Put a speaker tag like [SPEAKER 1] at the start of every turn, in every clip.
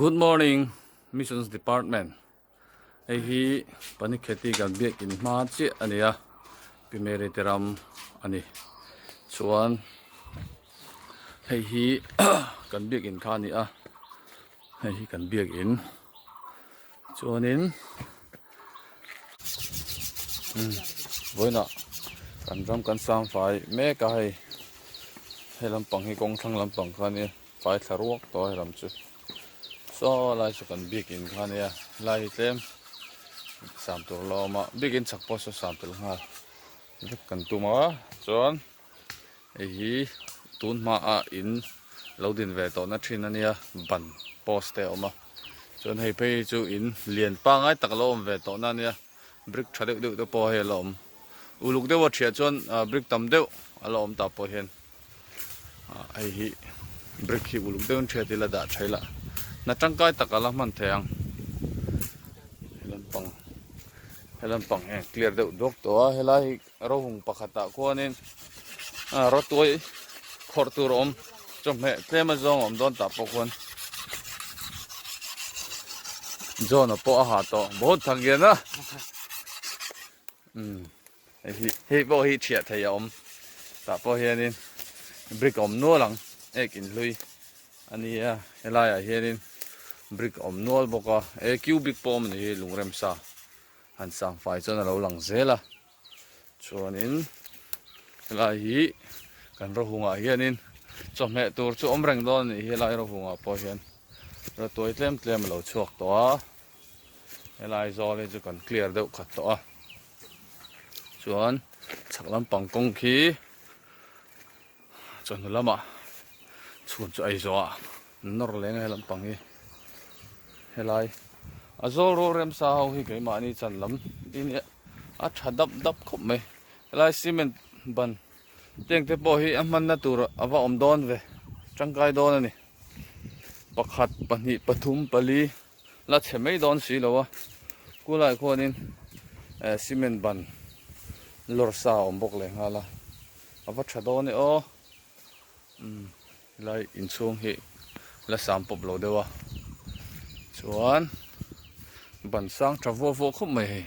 [SPEAKER 1] Good morning Missions Department hei hi Panikheti kan biakin hma chiah a ni a Pi Mary te ram a ni chuan hei hi kan biakin kha a ni a hei hi kan biakin chuanin vawiinah kan ram kan sang fai mek a hei he lampang hi kawng thlang lampang kha a nia. Fai thla ruak tawh a he lam chu saw lai chu kan biakin kha ania helai hi tlem sam tur la awm a biakin chhak pawh saw sam tel nghal vek kan tum a chuan hei hi tun hmaah in lo din ve tawhna thin ania ban post te a awm a chuan hei phei hi chu in lian pangngai tak lo awm ve tawhna ania brick tha deuh deuh te pawh hei a la awm uluk deuh a thiah chuan brick tam deuh a la awm tah pawh hian. hei hi brick hi uluk deuhin hriat ila dah tha ila hna tangkai tak ala hman thei ang he lampang he lampang hi a clear deuh duak tawh a helai hi rohung pakhatah khuanin ah rawtuai khawrh tur a awm chawhmeh tlem a zawng a awm dawn tah pawh khuan John-a pawh a ha tawh bahut thak hian a umm. Hei hi hei pawh hi thiah thei a awm tah pawh hianin brick a awm nual ang ek inhlui a nia helaiah hianin brick a awm nual bawk a e cubic pawh awm a ni hi lungremsa han sang fai chuan a lo lang zel a chuanin helai hi kan rawhungah hianin chawhmeh tur chu awm reng dawn a nih hi helai rawhungah pawh hian rawtuai tlem tlem a lo chhuak tawh a helai zawl hi chu kan clear deuh khat tawh a. Chuan chhak lampang kawng khi chawhnu lamah chhun chu a ei zawh a nawr leng a he lampang hi helai a zawl rual remsa ho hi keimahni chan lam hi nia a tha dap dap khawp mai helai cement ban teng te pawh hi a hmanna tur a va awm dawn ve tangkai dawn a ni pakhat pahnih pathum pali. La chhe mai dawn si lo a, kulai khuanin eh cement ban lawr sa a awm bawk leh nghal a, a va tha dawn e aw umm helai inchhung hi la sam pawp lo deuh a chuan ban sang tha vuah vuah khawp mai hei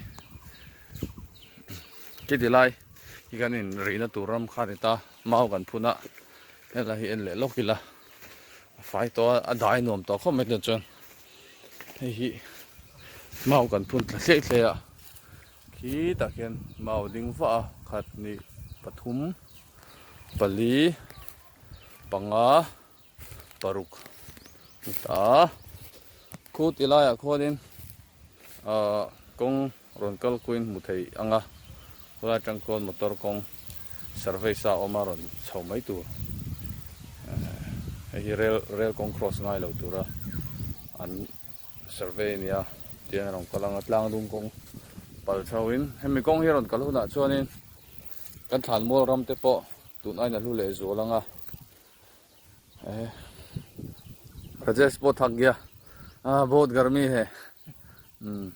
[SPEAKER 1] khiti lai hi kan in rihna tur ram kha a ni ta mau kan phun a helai hi en leh lawk ila a fai tawh a a dai nuam tawh khawp mai tunah chuan. Hei hi mau kan phun thla thleh thleh a khitah khian mau ding vah a khat hnih pathum pali panga paruk ni ta a khu ti laiah khuanin ahh kawng rawn kal kuin hmu thei ang a khulai atang khuan motor kawng service a awm a rawn chho mai tur hei hi rail rail kawng cross ngai lo tura an survey a nia tihian a rawn kal ang a tlang dung kawng pal chho in hemi kawng hi a rawn kal hunah chuanin kan thlanmual ram te pawh tun aiin a hlu leh zual ang a eh Rajesh pawh thak gia ah bahut garmi hai umm.